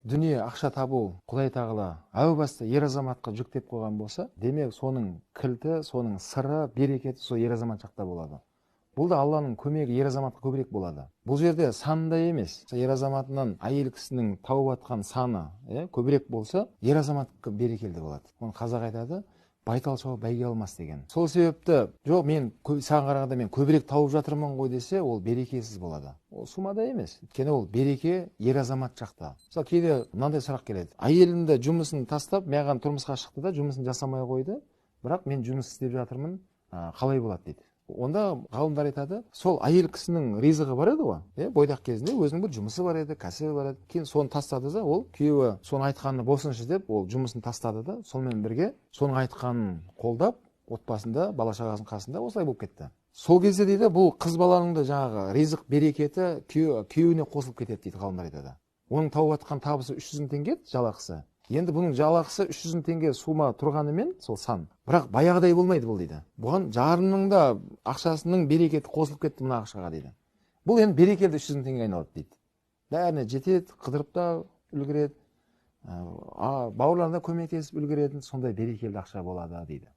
Дүние, ақша табу Құдай Тағала әу баста ер азаматқа жүктеп қойған болса, демек соның кілті, соның сыры, берекеті сол ер азамат жақта болады. Бұл да Алланың көмегі ер азаматқа көбірек болады. Бұл жерде санда емес, ер азаматынан әйел кісінің тауып атқан саны, көбірек болса, ер азамат берекелі болады. Оны қазақ айтады, байтал шауып бәйге алмас деген. Сол себепті, жоқ, мен саған қарағанда мен көбірек тауып жатырмын ғой десе, ол берекесіз болады. Ол сумада емес. Өйткені ол береке ер азамат жақта. Мысалы, кейде мынандай сұрақ келеді. Әйелімді жұмысын тастап, маған тұрмысқа шықты да, жұмысын жасамай қойды, бірақ мен жұмыс істеп жатырмын, қалай болады дейді. Онда ғалымдар айтады, сол әйел кісінің ризығы бар еді ғой, бойдақ кезінде өзінің бір жұмысы бар еді, кәсібі бар еді. Кейін соны тастады да, ол күйеуі соны айтқанын болсыншы деп, ол жұмысын тастады да, сонымен бірге соның айтқанын қолдап, отбасында, бала шағасының қасында осылай болып кетті. Сол кезде дейді, бұл қыз баланың да жаңағы ризық берекеті күйеуіне қосылып кетеді дейді ғалымдар айтады. Оның тауып жатқан табысы 300 мың теңге еді, жалақысы. Енді бұның жалақысы 300 мың теңге сума тұрғанымен сол сан. Бірақ баяғыдай болмайды бұл дейді. Бұған жарының да ақшасының берекеті қосылып кетті мына ақшаға дейді. Бұл енді берекелі 300 мың теңгеге айналады дейді. Бәріне жетеді, қыдырып та үлгереді, бауырларына көмектесіп үлгеретін сондай берекелі ақша болады дейді.